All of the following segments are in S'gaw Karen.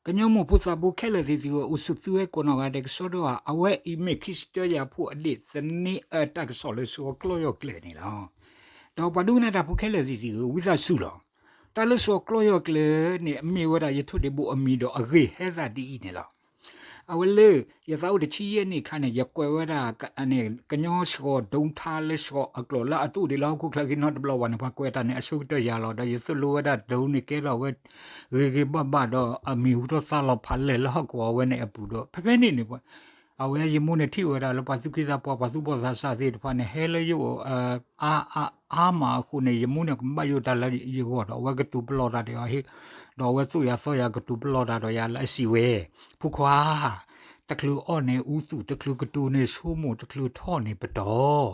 ကညီမိၢ်ဖိသးဖိခဲလၢာ်သ့ၣ်သုဧၢ, အိၣ်ဆူၣ်သုဝဲကိးနီၢ်ဂၤဒဲးကစီဒီဧါ, အဝဲအံၤမ့ၢ်ခံဆံတၢယၤဖိအဒ့ၣ်သန့ၤအတၢ်ကစီၣ်လၢဆှီကျီယီၢ်ကျၢၤန့ၣ်လီၤ. ဒီးပှၤဒိကနၣ်တၢ်ဖိခဲလၢာ်သ့ၣ်သုဧၢ, ဝံသးစူၤလီၤ. တၢ်လၢဆှီကျီယီၢ်ကျၢၤန့ၣ် မ့ၢ်ဝဲဒၣ်ယထိၣ်ဒ့ဘိအမံၤဒီးအဂ့ၢ်ဟဲသးဒ်အံၤန့ၣ်လီၤ. အဝဲလၢ ယသးအိၣ်တဆံယဲၢ်နံၣ်အခါန့ၣ် ယကွဲးဝဲဒၣ် ကညီဆှီဒိထါလၢဆှီအကျိာ်လၢအတအိၣ်ဒံးလၢဟီၣ်ခိၣ်ချၢက့နီတဘျီဘၣ်န့ၣ် ပှၤကွဲးတၢ်န့ၣ် အဆိကတၢၢ်ယၤလီၤ. ဒီးယသိၣ်လိဝဲဒၣ်ဒိန့ၣ်ကဲထီၣ်ဝဲ ဂ့ၤဂ့ၤဘၣ်ဘၣ်ဒီးအမံၤဟူထီၣ်သါလီၤဖးလဲၢ်လၢဟီၣ်ကဝီၤဝဲန့ၣ်အပူၤဒီး ဖဲဖဲန့ၣ်န့ၣ် အဝဲယမိၢ်န့ၣ်ထံၣ်ဝဲဒၣ်လၢပှၤသူၣ်က့သးပှၢ် ပှၤသူၣ်ဘီၣ်သးစၢ်သ့ၣ်တဖၣ်န့ၣ် ဟဲလၢယအိၣ် အါအါအါမးအဃိန့ၣ် ယမိၢ်န့ၣ်ကဘၣ်ယိၣ်တၢ်လၢယဂီၢ်ဒီး အဝဲကတိၤပလီၢ်တၢ်ဒီးယၤဟ့ၣ်, ဒီးအဝဲသိၣ်ယၤသီယၤကတိၤပလီၢ်တၢ်ဒီးယၤလၢအစံးဝဲ, ဖိခွါ, တချုးအီၣ်န့ၣ်အူသူၣ်, တချုးကတိၤန့ၣ်ဆိကမိၣ်, တချုးထီၣ်န့ၣ်ပတီၢ်.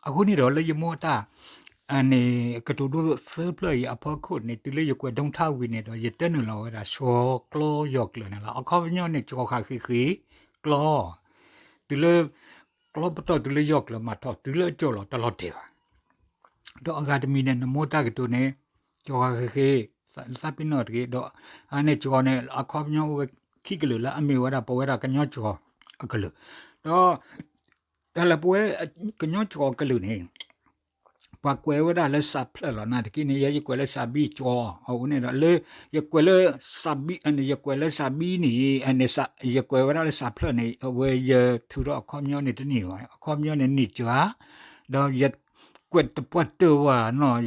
အဃိန့ၣ်ဒီးလၢယမိၢ်အတၢ် န့ၣ် ကတိၤဒိသၢဖျၢၣ်အံၤအဖီခိၣ်န့ၣ် တုၤလၢယကွဲးဒိထါဝံၤန့ၣ်ဒီး ယတဲနုာ်လီၤဝဲဒၣ်ဆှီကျီယီၢ်ကျၢၤန့ၣ်လီၤ. အခီပညီန့ၣ် ကၠီၤဃာ်ဃ့ၢ်ဃ့ၢ်ကျီ, တုၤလၢ ကျီပတီၢ်တုၤလၢယီၢ်ကျၢၤမၤထီၣ် တုၤလၢအကၠီၤလီၤတၢ်လီၤတဲာ်ဘၣ်. ဒီးအဂၤတမံၤန့ၣ် နမိၢ်တၢ်ကတိၤန့ၣ် ကၠီၤဃာ်ဃ့ၢ်ဃ့ၢ်, သးပ့ၤနီၣ်တဂ့ၤ, ဒီးအန့ၣ်ကၠီၤန့ၣ် အခီပညီအိၣ်ဝဲခံကလုာ်လၢအမ့ၢ်ဝဲဒၣ်ပဝဲဒၣ်ကညီကၠီၤအကလုာ်, ဒီး တၢ်လၢပဝဲ ကညီကၠီၤအကလုာ်န့ၣ် ပှၤကွဲးဝဲဒၣ်လၢစးဖျၢၣ်လီၤ. နာ်သက့န့ၣ် ယဲယကွဲးလၢစးဘံကၠီၤအဃိန့ၣ်ဒီး လၢ ယကွဲးလၢ စးဘံ ယကွဲးလၢစးဘံန့ၣ် ယကွဲးဝဲဒၣ်လၢစးဖျၢၣ်န့ၣ် အဝဲယထုးထီၣ်အခီပညီန့ၣ်တန့ၢ်ဘၣ်, အခီပညီန့ၣ်န့ၢ်စှၤ, ဒီးယကွဲးတပှၢ်တၢၢ်ဝဲ,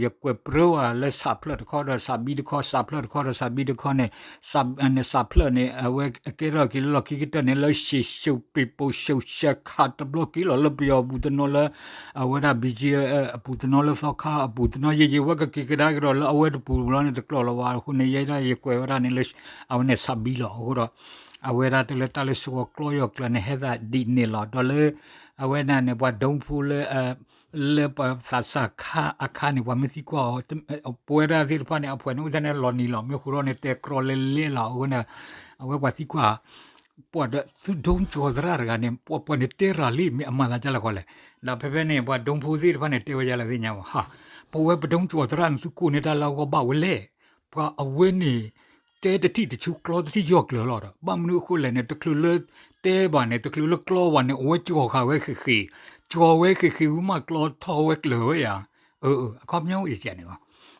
ယကွဲးပြၢဝဲလၢစးဖျၢၣ်တခီဒီးစးဘံတခီ, စးဖျၢၣ်တခီဒီးစးဘံတခီန့ၣ် စးဖျၢၣ်န့ၣ် အဝဲကဲထီၣ်က့ၤလၢလီၢ်ခံကတၢၢ်န့ၣ် လၢရှ့ၣ်ၡိၣ်ပ့ၣ်ပိၣ်ရှိၣ်ရှဲခးတဘျီက့ၤလီၤ လၢပယီၤအပူၤတနီၤ လၢ အဝဲဒၣ် ဘံကၠ့ အပူၤတနီၤ လၢသီခါအပူၤတနီၤ ယယံာ်ဝဲကက့ၤကဒါကဒီးလၢအဝဲတပူၤဘျီန့ၣ် တကျိၤလီၤဘၣ်အဃိန့ၣ် ယဲဒၣ်ယကွဲးဝဲဒၣ်န့ၣ်လၢ အဝဲန့ၣ်စးဘံလီၤ. အဃိဒီး အဝဲဒၣ်တၢ်လၢတၢ်လၢဆှီကျီယီၢ်ကျၢၤန့ၣ် ဟဲသးဒ်န့ၣ်လီၤ. ဒီးလၢ အဝဲဒၣ်န့ၣ် ပှၤဒိဖိလၢ လၢပသးစၢ်ခါအခါန့ၣ် ပှၤမ့ၢ်သံကွၢ်အီၤ ပဝဲဒၣ်သ့ၣ်တဖၣ်န့ၣ် အပှဲၤန့ၣ်အိၣ်ထဲန့ၣ်လီၤနံၤလီၤ မ့ၢ်ဃိထီၣ်န့ၣ် တဲကြီလဲလဲလီၤ. အဃိန့ၣ် အဝဲပှၤသံကွၢ် ပှၤဒီးသုဒိကၠီၤသရၣ်တဂၤန့ၣ် ပှၤပှၤန့ၣ်တဲရၤလံ မ့ၢ်အမၤသးဒ်လဲၣ်ဃီလဲၣ်. ဒီးဖဲဖဲန့ၣ် ပှၤဒိဖိသ့ၣ်တဖၣ်န့ၣ် တဲဝဲဒ်လဲၣ်သ့ၣ်ညါဘၣ်, ဟါ, ပဝဲပဒိကၠီၤသရၣ်န့ၣ် သုကိးန့ၢ်တၢ်လၢအဂီၢ်ဘၣ်ဝဲလဲၣ်. ပှၤအဝဲန့ၣ် တဲတထံၣ်တဆူကျီတထံၣ်ယီၢ်ကျၢၤလီၤဒီး ဘၣ်မနုၤအဃိလဲၣ်န့ၣ် တချုးလၢတဲဘၣ်န့ၣ် တချုးလၢကျီဘၣ်န့ၣ် အဝဲကၠီၤဃာ်ဝဲဃ့ၢ်ဃ့ၢ်, ကၠီၤဝဲဃ့ၢ်ဃ့ၢ်ဝံၤမးကျီထီၣ်ဝဲကျၢၤဝဲယၤ အခီပညီအိၣ်ယကဲန့ၣ်လီၤ.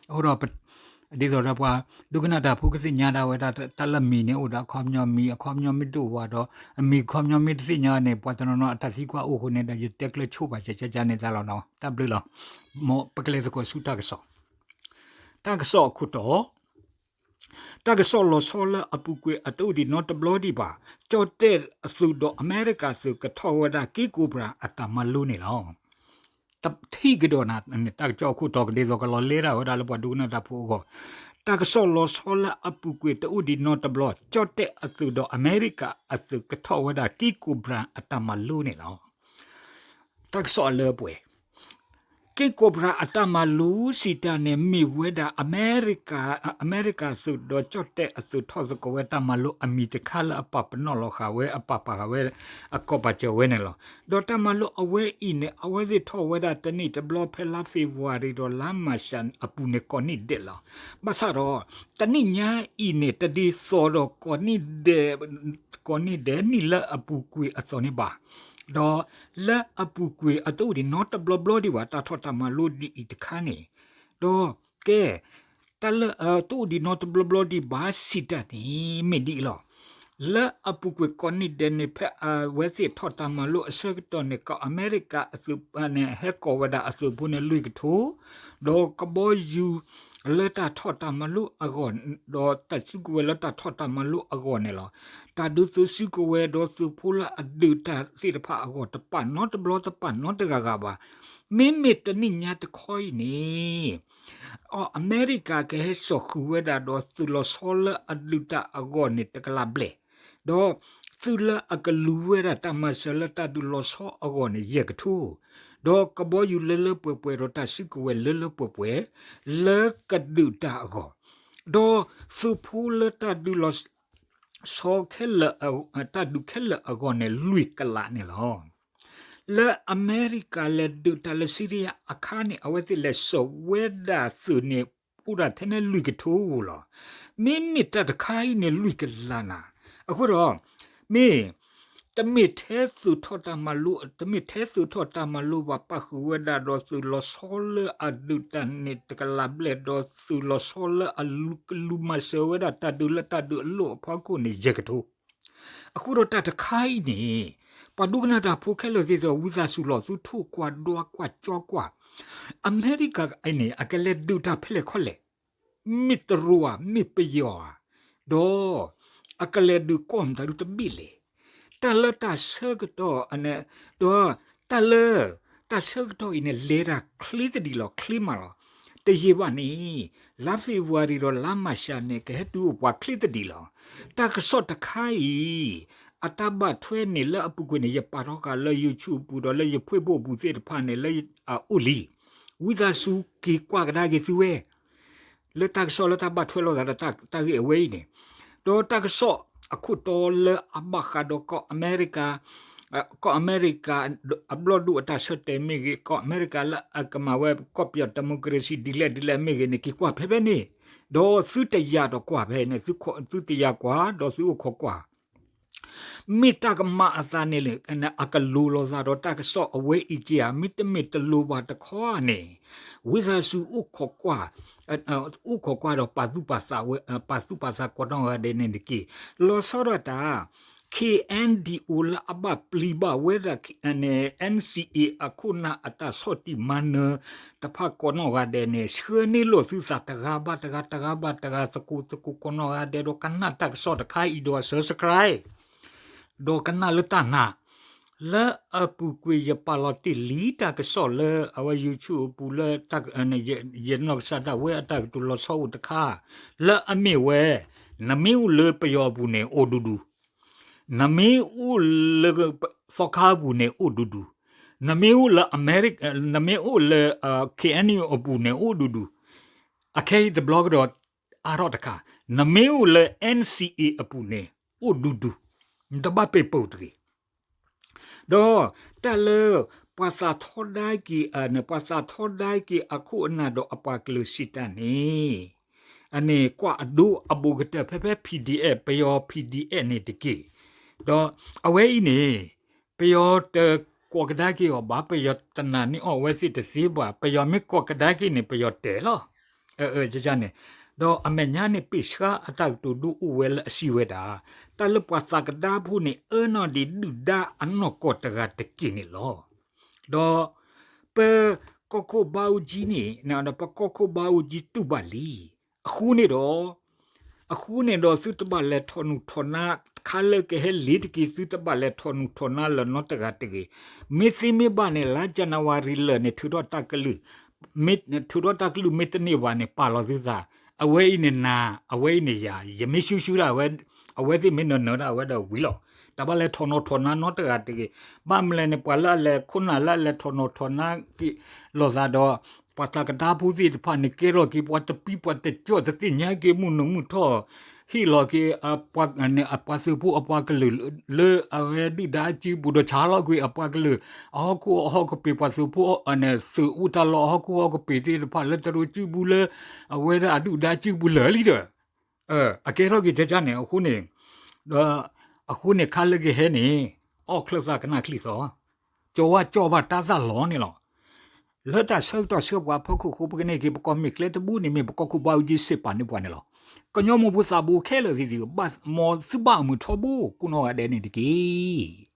အဃိဒီး ဒ်သိးဒီးပှၤဒိကနၣ်တၢ်ဖိကသ့ၣ်ညါဒၣ်ဝဲဒၣ် တၢ်လၢမံၤန့ၣ်အိၣ်ဒီးအခီပညီမံၤ, အခီပညီမ့ၢ်တအိၣ်ဘၣ်ဒီး အမံၤအခီပညီမ့ၢ်တသ့ၣ်ညါန့ၣ် ပှၤတနီၤနီၤအတၢ်သံကွၢ်အိၣ်အဃိန့ၣ်ဒီး ယတဲကျၢၤဆိပာ်စဲးကန့ၣ်သးလီၤနီၤ. တၢ်ဘျုးလီၤ. မ်ပကလဲၤသကိးဆူတၢ်ကစီၣ် တၢ်ကစီၣ်အခိၣ်တီ တၢ်ကစီၣ်လီၤဆီလၢအပူၤကွံာ်အတအိၣ်ဒံးနီတဘျီဒံးဘၣ်, ကၠီၣ်တဲၣ်အသုးဒီးအမဲရကၤသုးကထီၣ်ဝဲဒၣ်က့ကိးဘြၣ်အတၢ်မၤလိန့ၣ်လီၤ. ထံၣ်ကဒီးနၤ တၢ်ကစီၣ်အခိၣ်တီကဒ်သိးကလီၤလဲဒၣ်ဝဲဒၣ်လၢပှၤဒိကနၣ်တၢ်ဖိအဂီၢ်, တၢ်ကစီၣ်လီၤဆီလၢအပူၤကွံာ်တအိၣ်ဒံးနီတဘျီ ကၠီၣ်တဲၣ်အသုးဒီးအမဲရကၤအသုးကထီၣ်ဝဲဒၣ်က့ကိးဘြၣ်အတၢ်မၤလိန့ၣ်လီၤ. တၢ်ကစီၣ်အလၢအပှဲၤ က့ကိးဘြၣ်အတၢ်မၤလိစံးတၢ်န့ၣ် မ့ၢ်ဝဲဒၣ် အမဲရကၤသုးဒီးကၠီၣ်တဲၣ်အသုး ထီၣ်သကိးဝဲတၢ်မၤလိအမံၤတခါလၢအပာ်ပနီၣ်လီၤဃာ်ဝဲ အပာ်ပာ်ဃာ်ဝဲ အကိးပာ်စၢၤဝဲန့ၣ်လီၤ. ဒီးတၢ်မၤလိအဝဲအံၤန့ၣ် အဝဲသ့ၣ်ထီၣ်ဝဲဒၣ်တနံၣ်တဘျီ ဖဲလါဖ့ၤဘြူၤအါရံၤဒီးလါမၢ်ၡးအပူၤန့ၣ် ကိးနံၣ်ဒဲးလီၤ. ဘၣ်ဆၣ်ဒီး တနံၣ်ညါအံၤန့ၣ် တဒ်သိးဒီး ကိးနံၣ်ဒဲး ကိးနံၣ်ဒဲးနံၣ်လၢအပူၤကွံာ်အသိးန့ၣ်ဘၣ်. ဒီးလၢအပူၤကွံာ်အတအိၣ်ဒံးနီတဘျီဘျီဒံးဘၣ် တၢ်ထီၣ်တၢ်မၤလိဒ်အံၤတခါန့ၣ်, ဒီးကဲ တၢ်လၢအတအိၣ်ဒံးနီတဘျီဘျီဒံးဘၣ်စံးတၢ်န့ၣ် မ့ၢ်ဒ်အံၤလီၤ. လၢအပူၤကွံာ်ကိးနံၣ်ဒဲးန့ၣ် ဖဲအဝဲသ့ၣ်ထီၣ်တၢ်မၤလိအဆၢကတီၢ်န့ၣ် ကီၢ်အမဲရကၤအသုးန့ၣ် ဟဲကိးဝဲဒၣ်အသုးဖိန့ၣ်လွံၢ်ကထိ, ဒီးကဘီယူၤလၢတၢ်ထီၣ်တၢ်မၤလိအဂီၢ်, ဒီးတၢ်စုကဝဲၤလၢတၢ်ထီၣ်တၢ်မၤလိအဂီၢ်န့ၣ်လီၤ. တၢ်ဒုးသုးစုကဝဲၤဒီးသုးဖိလၢအဒုးတၢ်သ့ၣ်တဖၣ်အဂီၢ် တပာ်နီတဘျီတပာ်နီတဂၤဂၤဘၣ်. မ့မ့ၢ်တနံၣ်ညါတခီအံၤန့ၣ် အီၤ အမဲရကၤကဟဲစိာ်ဃုာ်ဝဲဒၣ်ဒီးသုးလီၤဆီလၢအဒုးတၢ်အဂီၢ်န့ၣ် တကလးဘျဲၣ်, ဒီးသုးလၢအကလူၤဝဲဒၣ်တၢ်မၤစၢၤလၢတၢ်ဒုးလီၤဆီအဂီၢ်န့ၣ် ယဲၢ်ကထိ, ဒီးကဘီယူၤလၢလၢပှဲၤပှဲၤဒီးတၢ်စုကဝဲၤလၢလၢပှဲၤပှဲၤ လၢကဒုးတၢ်အဂီၢ်, ဒီးသုးဖိလၢတၢ်ဒုးလီၤဆီခဲလၢာ်, တၢ်ဒုးခဲလၢာ်အဂီၢ်န့ၣ် လွံၢ်ကလးန့ၣ်လီၤ. လၢအမဲရကၤလဲၤဒုးတၢ်လၢစံရံယါအခါန့ၣ် အဝဲသ့ၣ်လဲၤစိာ်ဝဲဒၣ်သုးန့ၣ် အိၣ်ဒၣ်ထဲန့ၣ်လွံၢ်ကထိဧိၤလီၤ. မ့မ့ၢ်တၢ်တခါအံၤန့ၣ် လွံၢ်ကလးနၤ, အဃိဒီး မ့ၢ် တမ့ၢ်ထဲသုးထီၣ်တၢ်မၤလိ, တမ့ၢ်ထဲသုးထီၣ်တၢ်မၤလိဘၣ် ပၣ်ဃုာ်ဝဲဒၣ်ဒီးသုးလီၤဆီလၢအဒုးတၢ်န့ၣ် တကလးဘျဲၣ် ဒီးသုးလီၤဆီလၢအလူၤကလူၤမၤစၢၤဝဲဒၣ်တၢ်ဒုးလၢတၢ်ဒုးအလိၣ်အဖီခိၣ်န့ၣ် ယဲၢ်ကထိ အဃိဒီးတၢ်တခါအံၤန့ၣ် ပှၤဒိကနၣ်တၢ်ဖိခဲလၢာ်သ့ၣ်သ့ၣ် ဝံသးစူၤလီၤ သုထိၣ်ကွၢ်ဒွးကွၢ်ကၠီကွၢ်, အမဲရကၤအံၤန့ၣ် အကလဲၤဒုးတၢ်ဖဲလဲၣ်ခီလဲၣ်, မ့ၢ်တရူးဧါ မ့ၢ်ပယီၤဧါ, ဒီး အကလဲၤဒုးကီၢ်မတၤဒုတဘ့ၣ်လဲၣ်, တၢ်လၢတၢ်ဆၢကတီၢ် ဒီး တၢ်လၢ တၢ်ဆၢကတီၢ်အံၤန့ၣ် လဲၤတၢ်ချ့သဒံးလီၤ ချ့မးလီၤ. တယံာ်ဘၣ်န့ၣ် လါဖ့ၤဘြူၤအါရံၤဒီးလါမၢ်ၡးန့ၣ် ကဟဲတုၤအိၣ်ပှၤချ့သဒံးလီၤ. တၢ်ကစီၣ်တခါအံၤ အတၢ်ဘၣ်ထွဲန့ၣ်လၢအပူၤကွံာ်န့ၣ် ယပာ်ထီၣ်ဃာ်လၢ YouTube အပူၤဒီးလၢယ Facebook အပူၤသ့ၣ်တဖၣ်န့ၣ် လၢအအိၣ်လံ. ဝံသးစူၤက့ၤကွၢ်ကဒါက့ၤသုဝဲ လၢတၢ်ကစီၣ်လၢတၢ်ဘၣ်ထွဲလိာ်သးဒီးတၢ်ဂ့ၢ်အဝဲအံၤန့ၣ်, ဒီးတၢ်ကစီၣ်အခိၣ်တီလၢအဘၣ်ဃးဒီးကီၢ်အမဲရကၤ, ကီၢ်အမဲရကၤ အဘျီၣ်ဒိၣ်အတၢ်ဆၢတဲာ်မ့ၢ်ဂ့ၤ, ကီၢ်အမဲရကၤလၢအကမၤဝဲကီၢ်ပယီၤ democracy ဒ်လဲၣ်ဒ်လဲၣ်မ့ၢ်ဂ့ၤန့ၣ် က့ၤကွၢ်ဖဲဖဲန့ၣ်, ဒီးသုတယာ်ဒီးကွၢ်ဖဲန့ၣ်, သုတယာ်ကွၢ် ဒီးသုအိၣ်ခိးကွၢ် မ့ၢ်တၢ်ကမၤအသးန့ၣ် အကလိၤလိာ်သးဒီးတၢ်ကစီၣ်အဝဲအံၤက့ဧါ, မ့တမ့ၢ်တလိၤဘၣ်တခီဧါန့ၣ်, ဝံသးစူၤအိၣ်ခိးကွၢ်, အိၣ်ခိးကွၢ်ဒီး ပာ်သူၣ်ပာ်သးကိးနီၢ်ဂၤဒဲးန့ၣ်တက့ၢ်. လီၤဆီဒၣ်တၢ် KNDO လၢအဘၣ်ပျံၤဘၣ်ဝဲဒၣ် NCA အခိၣ်နၢ်အတၢ်ဆီၣ်တံၢ်မၤနၢၤတဖၣ်ကိးနီၢ်ဂၤဒဲးန့ၣ် ဆှၢန့ၢ်လိာ်သုသးတဂၤဘၣ်တဂၤ တဂၤဘၣ်တဂၤ သကိးသကိးကိးနီၢ်ဂၤဒဲးဒီးကနၣ်တၢ်ကစီၣ်တခါအံၤဒီး subscribe ဒီးကနၣ်လၢတၢ်နာ်, လၢအပူၤကွံာ်ယပာ်လီၤတ့ၢ်လံတၢ်ကစီၣ်လၢအဝဲ YouTube အပူၤလၢ ယနီၢ်ကစၢ်ဒၣ်ဝဲအတၢ်ကတိၤလီၤဆီအိၣ်တခါ, လၢအမ့ၢ်ဝဲ, နမ့ၢ်အိၣ်လၢပယီၤအပူၤန့ၣ် အိၣ်ဒူဒူ, နမ့ၢ်အိၣ်လၢသီခါအပူၤန့ၣ် အိၣ်ဒူဒူ, နမ့ၢ်အိၣ်လၢ နမ့ၢ်အိၣ်လၢ KNU အပူၤန့ၣ် အိၣ်ဒူဒူ, အခဲအံၤတဘျီကဒီး အါထီၣ်တခါ, နမ့ၢ်အိၣ်လၢ NCA အပူၤန့ၣ် အိၣ်ဒူဒူ, နတဘၣ်ပ့ၤပိာ်တဂ့ၤ. ဒီးတၢ်လၢ ပှၤသးထီဒါက့ၤ ပှၤသးထီဒါက့ၤအခိၣ်အနၢ်ဒီးအပှၤကလုာ်စံးတၢ်န့ၣ်, အန့ၣ်ကွၢ်အဒိအဘူးကတၢၢ်ဖဲဖဲ PDF ပယီၤ PDF န့ၣ်တက့ၢ်. ဒီးအဝဲအံၤန့ၣ် ပယီၤတကိးကဒါက့ၤအီၤဘၣ်, ပယီၤတနာ်န့ၢ်အီၤအဝဲသ့ၣ်တသ့ဘၣ်, ပယီၤမ့ၢ်ကိးကဒါက့ၤန့ၣ် ပယီၤတဲာ်လီၤ. န့ၣ်, ဒီးအမဲာ်ညါန့ၣ် ပ့ၢ်ဆှါအတၢ်ကတိၤဒိအိၣ်ဝဲလၢအစံးဝဲဒၣ်, တၢ်လၢပှၤသးကဒါဖိန့ၣ် အၢနီၢ်ဒံးဒုၣ်ဒါအနီၢ်ကီၢ်တဂၤတက့ၢ်န့ၣ်လီၤ. ဒီး ပကီၢ်ခိၣ်ဘါအူကၠံန့ၣ်, ပကီၢ်ခိၣ်ဘါအူကၠံတူၢ်ဘၣ်လံ. အဃိန့ၣ်ဒီး အဃိန့ၣ်ဒီးသုတဘၣ်လဲၤထီၣ်နူာ်ထီၣ်နါ, ခါလၢကဟဲလ့ၤတက့ၢ် သုတဘၣ်လဲၤထီၣ်နူာ်ထီၣ်နါလၢၤနီတဂၤတဂ့ၤ. မ့ၢ်သ့မ့ၢ်ဘၣ်န့ၣ် လါ January လၢာ်န့ၣ် ထုးထီၣ်တၢ်ကလုၢ်, မ့ၢ်ထုးထီၣ်တၢ်ကလုၢ်မ့ၢ်တန့ၢ်ဘၣ်န့ၣ် ပာ်လီၤသုသး, အဝဲအံၤန့ၣ်နၤ, အဝဲအံၤန့ၣ်ယၤ, ယမ့ၢ်ရှုရှုဒၣ်ဝဲ, အဝဲသ့ၣ်မ့ၢ်နၢၤနၢၤဒၣ်ဝဲဒီးဝံၤလီၤ. တဘၣ်လဲၤထီၣ်နီၣ်ထီၣ်နါနီတဂၤတဂ့ၤ. ဘၣ်မနုၤလဲၣ်န့ၣ် ပှၤလၢအလဲၤခိၣ်နၢ်လၢအလဲၤထီၣ်နီၣ်ထီၣ်နါက့ၤလိာ်သးဒီး ပှၤသးကဒါဖိသ့ၣ်တဖၣ်န့ၣ် ကဲထီၣ်က့ၤပှၤတပံပှၤတကၠီၣ် တသ့ၣ်ညါက့ၤမုၢ်နုာ်မုၢ်ထီၣ်, ဟ့ၣ်လီၤက့ၤ အပှၤသုးဖိအပှၤကလုာ်လၢအဝဲဒုၣ်ဒါအစုပူၤဒီး ဆါလီၤကွံာ်အပှၤကလုာ် အဟီၣ်ခိၣ်အဟီၣ်ကပ့ၤ ပှၤသုးဖိ သုးအိၣ်တၢ်လီၢ်အဟီၣ်ခိၣ်အဟီၣ်ကပ့ၤသ့ၣ်တဖၣ်လၢတရူးစုပူၤလၢ အဝဲဒၣ်အဒုၣ်ဒါစုပူၤလၢာ်လံဒီး အကဲထီၣ်က့ၤကကန့ၣ် အဃိန့ၣ်, ဒီး အဃိန့ၣ်ခါလၢကဟဲန့ၣ် အီၣ်ချၢၣ်သးကနၣ်ချံသီ, ကၠီဝါကၠီဘၣ်တၢ်သၣ်လီၤန့ၣ်လီၤ. လၢတၢ်ဆၢကတီၢ်ဆှၢပှၤအဖီခိၣ်အဃိ ပကန့ၢ်က့ၤပကီၢ်မ့ၢ်ကျဲတဘိန့ၣ် မ့ၢ်ပကီၢ်ခိၣ်ဘါအူကၠံစံးပာ်န့ၢ်ပှၤန့ၣ်လီၤ. ကညီမိၢ်ဖိသးဘိခဲလၢာ်သ့ၣ်သ့ၣ် မ်သုဘၣ်အမုာ်ထီဘိ ကိးနီၢ်ဂၤဒဲးန့ၣ်တက့ၢ်.